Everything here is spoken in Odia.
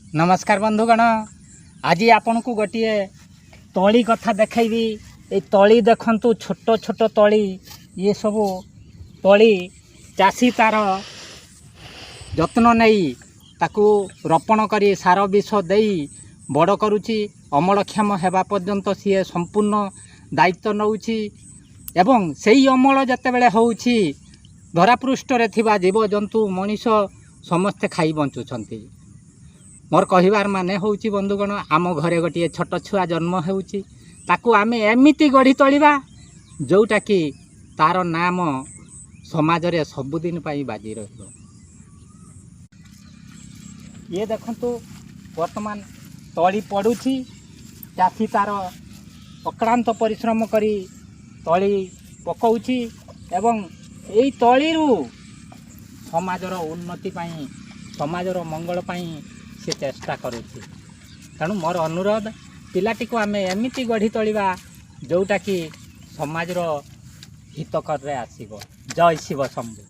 ନମସ୍କାର ବନ୍ଧୁଗଣ, ଆଜି ଆପଣଙ୍କୁ ଗୋଟିଏ ତଳି କଥା ଦେଖେଇବି। ଏଇ ତଳି ଦେଖନ୍ତୁ, ଛୋଟ ଛୋଟ ତଳି। ଇଏ ସବୁ ତଳି ଚାଷୀ ତାର ଯତ୍ନ ନେଇ ତାକୁ ରୋପଣ କରି, ସାର ବିଷ ଦେଇ ବଡ଼ କରୁଛି। ଅମଳକ୍ଷମ ହେବା ପର୍ଯ୍ୟନ୍ତ ସିଏ ସମ୍ପୂର୍ଣ୍ଣ ଦାୟିତ୍ୱ ନେଉଛି ଏବଂ ସେଇ ଅମଳ ଯେତେବେଳେ ହେଉଛି, ଧରାପୃଷ୍ଠରେ ଥିବା ଜୀବଜନ୍ତୁ, ମଣିଷ ସମସ୍ତେ ଖାଇ ବଞ୍ଚୁଛନ୍ତି। ମୋର କହିବାର ମାନେ ହେଉଛି ବନ୍ଧୁଗଣ, ଆମ ଘରେ ଗୋଟିଏ ଛୋଟ ଛୁଆ ଜନ୍ମ ହେଉଛି, ତାକୁ ଆମେ ଏମିତି ଗଢ଼ି ତୋଳିବା ଯେଉଁଟାକି ତାର ନାମ ସମାଜରେ ସବୁଦିନ ପାଇଁ ବାଜି ରହିବ। ଇଏ ଦେଖନ୍ତୁ, ବର୍ତ୍ତମାନ ତଳି ପଡ଼ୁଛି। ଚାଷୀ ତାର ଅକ୍ଳାନ୍ତ ପରିଶ୍ରମ କରି ତଳି ପକାଉଛି ଏବଂ ଏଇ ତଳିରୁ ସମାଜର ଉନ୍ନତି ପାଇଁ, ସମାଜର ମଙ୍ଗଳ ପାଇଁ ସେ ଚେଷ୍ଟା କରୁଛି। ତେଣୁ ମୋର ଅନୁରୋଧ, ପିଲାଟିକୁ ଆମେ ଏମିତି ଗଢ଼ି ତୋଳିବା ଯେଉଁଟାକି ସମାଜର ହିତକରରେ ଆସିବ। ଜୟ ଶିବ ଶମ୍ଭୁ।